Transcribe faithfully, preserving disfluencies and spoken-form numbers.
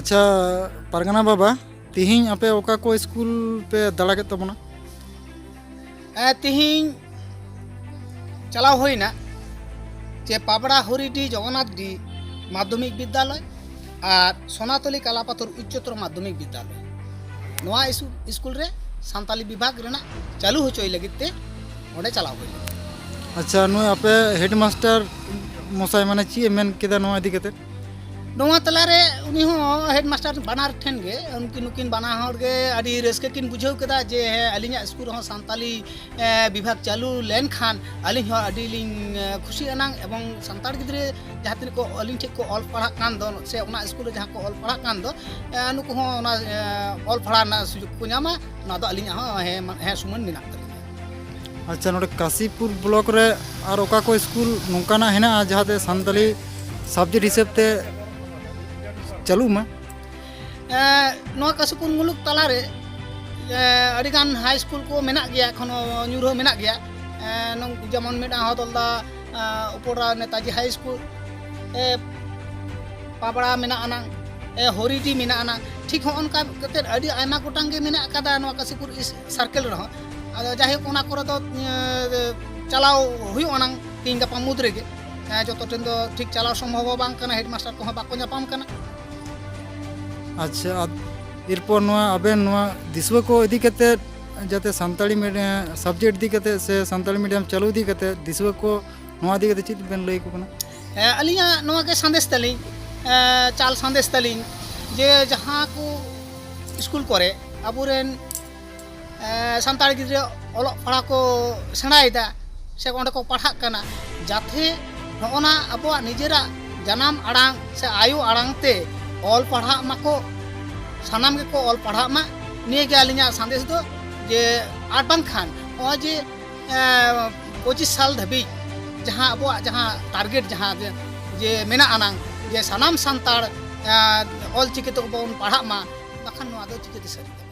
ᱟᱪᱪᱷᱟ, ᱯᱟᱨᱜᱟᱱᱟ ᱵᱟᱵᱟ, ᱛᱤᱦᱤᱧ ᱟᱯᱮ ᱚᱠᱟ ᱠᱚ ᱥᱠᱩᱞ ᱯᱮ ᱫᱟᱬᱟ ᱠᱮᱫ ᱛᱟᱵᱚᱱᱟ? ᱦᱮᱸ, ᱛᱤᱦᱤᱧ ᱪᱟᱞᱟᱣ ᱦᱩᱭᱱᱟ ᱡᱮ ᱯᱟᱵᱽᱲᱟ ᱦᱚᱨᱤᱰᱤ ᱡᱚᱜᱚᱱᱱᱟᱛᱷ ᱰᱤ ᱢᱟᱫᱽᱫᱷᱚᱢᱤᱠ ᱵᱤᱫᱽᱫᱟᱞᱚᱭ ᱟᱨ ᱥᱳᱱᱟᱛᱚᱞᱤ ᱠᱟᱞᱟᱯᱟᱛᱷᱚᱨ ᱩᱪᱪᱚᱛᱚᱨ ᱢᱟᱫᱽᱫᱷᱚᱢᱤᱠ ᱵᱤᱫᱽᱫᱟᱞᱚᱭ, ᱱᱚᱣᱟ ᱤᱥᱩ-, ᱥᱠᱩᱞ ᱨᱮ ᱥᱟᱱᱛᱟᱞᱤ ᱵᱤᱵᱷᱟᱜᱽ ᱨᱮᱱᱟᱜ ᱪᱟᱹᱞᱩ ᱦᱚᱪᱚᱭ ᱞᱟᱹᱜᱤᱫ ᱛᱮ ᱚᱸᱰᱮ ᱪᱟᱞᱟᱣ ᱦᱩᱭ ᱞᱮᱱᱟ᱾ ᱟᱪᱪᱷᱟ, ᱱᱩᱭ ᱟᱯᱮ ᱦᱮᱰᱢᱟᱥᱴᱟᱨ ᱢᱚᱥᱟᱭ ᱢᱟᱱᱮ ᱪᱮᱫ ᱮ ᱢᱮᱱ ᱠᱮᱫᱟ ᱱᱚᱣᱟ ᱤᱫᱤ ᱠᱟᱛᱮ? ᱱᱚᱣᱟ ᱛᱟᱞᱟᱨᱮ ᱩᱱᱤ ᱦᱚᱸ ᱦᱮᱰᱢᱟᱥᱴᱟᱨ ᱵᱟᱱᱟᱨ ᱴᱷᱮᱱ ᱜᱮ, ᱩᱱᱠᱤᱱ, ᱱᱩᱠᱤᱱ ᱵᱟᱱᱟ ᱦᱚᱲ ᱜᱮ ᱟᱹᱰᱤ ᱨᱟᱹᱥᱠᱟᱹ ᱠᱤᱱ ᱵᱩᱡᱷᱟᱹᱣ ᱠᱮᱫᱟ ᱡᱮ, ᱦᱮᱸ, ᱟᱹᱞᱤᱧᱟᱜ ᱥᱠᱩᱞ ᱨᱮᱦᱚᱸ ᱥᱟᱱᱛᱟᱞᱤ, ᱮ, ᱵᱤᱵᱷᱟᱜᱽ ᱪᱟᱹᱞᱩ ᱞᱮᱱᱠᱷᱟᱱ ᱟᱹᱞᱤᱧ ᱦᱚᱸ ᱟᱹᱰᱤ ᱞᱤᱧ, ᱮ, ᱠᱷᱩᱥᱤ ᱟᱱᱟᱝ, ᱮᱵᱚᱝ ᱥᱟᱱᱛᱟᱲ ᱜᱤᱫᱽᱨᱟᱹ ᱡᱟᱦᱟᱸ ᱛᱤᱱᱟᱹᱜ ᱠᱚ ᱟᱹᱞᱤᱧ ᱴᱷᱮᱱ ᱠᱚ ᱚᱞ ᱯᱟᱲᱦᱟᱜ ᱠᱟᱱ ᱫᱚ, ᱥᱮ ᱚᱱᱟ ᱥᱠᱩᱞ ᱨᱮ ᱡᱟᱦᱟᱸ ᱠᱚ ᱚᱞ ᱯᱟᱲᱦᱟᱜ ᱠᱟᱱ ᱫᱚ, ᱮ, ᱱᱩᱠᱩ ᱦᱚᱸ ᱚᱱᱟ, ᱮ, ᱚᱞ ᱯᱟᱲᱦᱟᱣ ᱨᱮᱱᱟᱜ ᱥᱩᱡᱳᱜᱽ ᱠᱚ ᱧᱟᱢᱟ, ᱚᱱᱟ ᱫᱚ ᱟᱹᱞᱤᱧᱟᱜ ᱦᱚᱸ ᱦᱮᱸ, ᱢᱟ-, ᱦᱮᱸ ᱥᱩᱢᱟᱹᱱ ᱢᱮᱱᱟᱜ ᱛᱟᱹᱞᱤᱧᱟ᱾ ᱟᱪᱪᱷᱟ, ᱱᱚᱰᱮ ᱠᱟᱥᱤᱯᱩᱨ ᱵᱞᱚᱠ ᱨᱮ ᱟᱨ ᱚᱠᱟ ᱠᱚ ᱥᱠᱩᱞ ᱱᱚᱝᱠᱟᱱᱟᱜ ᱦᱮᱱᱟᱜᱼᱟ ᱡᱟᱦᱟᱸᱛᱮ ᱥᱟᱱᱛᱟᱞᱤ ᱥᱟᱵᱡᱮᱠᱴ ᱦᱤᱥᱟᱹᱵ ᱛᱮ ᱪᱟᱹᱞᱩᱜ ᱢᱟ? ᱮ, ᱱᱚᱣᱟ ᱠᱟᱥᱤᱯᱩᱨ ᱢᱩᱞᱩᱠ ᱛᱟᱞᱟᱨᱮ, ᱮ, ᱟᱹᱰᱤᱜᱟᱱ ᱦᱟᱭ ᱥᱠᱩᱞ ᱠᱚ ᱢᱮᱱᱟᱜ ᱜᱮᱭᱟ, ᱮᱠᱷᱚᱱᱳ ᱧᱩᱨ ᱦᱚᱸ ᱢᱮᱱᱟᱜ ᱜᱮᱭᱟ᱾ ᱮ, ᱱᱚᱝ-, ᱡᱮᱢᱚᱱ ᱢᱮᱱᱟᱜᱼᱟ ᱦᱚᱫᱚᱞᱫᱟ, ᱮ, ᱩᱯᱚᱨᱟ ᱱᱮᱛᱟᱡᱤ ᱦᱟᱭ ᱥᱠᱩᱞ, ᱮ, ᱯᱟᱵᱲᱟ ᱢᱮᱱᱟᱜ ᱟᱱᱟᱝ, ᱮ, ᱦᱚᱨᱤᱰᱤ ᱢᱮᱱᱟᱜ ᱟᱱᱟᱝ, ᱴᱷᱤᱠ ᱦᱚᱸ ᱚᱱᱠᱟ ᱠᱟᱛᱮᱫ ᱟᱹᱰᱤ ᱟᱭᱢᱟ ᱜᱚᱴᱟᱝ ᱜᱮ ᱢᱮᱱᱟᱜ ᱟᱠᱟᱫᱟ ᱱᱚᱣᱟ ᱠᱟᱥᱤᱯᱩᱨ ᱤᱥ-, ᱥᱟᱨᱠᱮᱞ ᱨᱮᱦᱚᱸ᱾ ᱟᱫᱚ ᱡᱟᱭᱦᱳᱠ, ᱚᱱᱟ ᱠᱚᱨᱮ ᱫᱚ, ᱮ, ᱪᱟᱞᱟᱣ ᱦᱩᱭᱩᱜ ᱟᱱᱟᱝ ᱛᱮᱦᱮᱧ ᱜᱟᱯᱟ ᱢᱩᱫᱽ ᱨᱮᱜᱮ᱾ ᱮ, ᱡᱚᱛᱚ ᱴᱷᱮᱱ ᱫᱚ ᱴᱷᱤᱠ ᱪᱟᱞᱟᱣ ᱥᱚᱢᱵᱷᱚᱵ ᱦᱚᱸ ᱵᱟᱝ ᱠᱟᱱᱟ, ᱦᱮᱰᱢᱟᱥᱴᱟᱨ ᱠᱚᱦᱚᱸ ᱵᱟᱠᱚ ᱧᱟᱯᱟᱢ ᱠᱟᱱᱟ᱾ ᱟᱪᱪᱷᱟ, ᱟᱫ-, ᱮᱨᱯᱚᱨ ᱱᱚᱣᱟ ᱟᱵᱮᱱ ᱱᱚᱣᱟ ᱫᱤᱥᱩᱣᱟᱹ ᱠᱚ ᱤᱫᱤ ᱠᱟᱛᱮᱫ, ᱡᱟᱛᱮ ᱥᱟᱱᱛᱟᱲᱤ ᱢᱤᱰᱤᱭᱟ-, ᱥᱟᱵᱡᱮᱠᱴ ᱤᱫᱤ ᱠᱟᱛᱮᱫ ᱥᱮ ᱥᱟᱱᱛᱟᱲᱤ ᱢᱤᱰᱤᱭᱟᱢ ᱪᱟᱹᱞᱩ ᱤᱫᱤ ᱠᱟᱛᱮᱫ ᱫᱤᱥᱩᱣᱟᱹ ᱠᱚ ᱱᱚᱣᱟ ᱤᱫᱤ ᱠᱟᱛᱮᱫ ᱪᱮᱫ ᱵᱮᱱ ᱞᱟᱹᱭ ᱟᱠᱚ ᱠᱟᱱᱟ? ᱦᱮᱸ, ᱟᱹᱞᱤᱧᱟᱜ ᱱᱚᱣᱟ ᱜᱮ ᱥᱟᱸᱫᱮᱥ ᱛᱟᱹᱞᱤᱧ, ᱮ, ᱪᱟᱞ ᱥᱟᱸᱫᱮᱥ ᱛᱟᱹᱞᱤᱧ, ᱡᱮ ᱡᱟᱦᱟᱸ ᱠᱚ ᱥᱠᱩᱞ ᱠᱚᱨᱮ ᱟᱵᱚᱨᱮᱱ, ᱮ, ᱥᱟᱱᱛᱟᱲ ᱜᱤᱫᱽᱨᱟᱹ ᱚᱞᱚᱜ ᱯᱟᱲᱦᱟᱣ ᱠᱚ ᱥᱮᱬᱟᱭᱮᱫᱟ ᱥᱮ ᱚᱸᱰᱮ ᱠᱚ ᱯᱟᱲᱦᱟᱜ ᱠᱟᱱᱟ, ᱡᱟᱛᱮ ᱱᱚᱜᱼᱚ ᱱᱟ ᱟᱵᱚᱣᱟᱜ ᱱᱤᱡᱮᱨᱟᱜ ᱡᱟᱱᱟᱢ ᱟᱲᱟᱝ ᱥᱮ ᱟᱭᱳ ᱟᱲᱟᱝ ᱛᱮ ᱚᱞ ᱯᱟᱲᱦᱟᱜ ᱢᱟᱠᱚ, ᱥᱟᱱᱟᱢ ᱜᱮᱠᱚ ᱚᱞ ᱯᱟᱲᱦᱟᱜ ᱢᱟ, ᱱᱤᱭᱟᱹ ᱜᱮ ᱟᱹᱞᱤᱧᱟᱜ ᱥᱟᱸᱫᱮᱥ ᱫᱚ᱾ ᱡᱮ ᱟᱨ ᱵᱟᱝᱠᱷᱟᱱ ᱱᱚᱜᱼᱚᱭ ᱡᱮ, ᱮ, ᱯᱚᱸᱪᱤᱥ ᱥᱟᱞ ᱫᱷᱟᱹᱵᱤᱡ ᱡᱟᱦᱟᱸ ᱟᱵᱚᱣᱟᱜ ᱡᱟᱦᱟᱸ ᱴᱟᱨᱜᱮᱴ ᱡᱟᱦᱟᱸ ᱡᱮ, ᱡᱮ ᱢᱮᱱᱟᱜ ᱟᱱᱟᱝ ᱡᱮ ᱥᱟᱱᱟᱢ ᱥᱟᱱᱛᱟᱲ, ᱮ, ᱚᱞ ᱪᱤᱠᱤ ᱛᱮᱵᱚᱱ ᱯᱟᱲᱦᱟᱜ ᱢᱟ, ᱵᱟᱠᱷᱟᱱ ᱱᱚᱣᱟ ᱫᱚ ᱪᱤᱠᱟᱹᱛᱮ ᱥᱟᱹᱨᱤᱜᱼᱟ?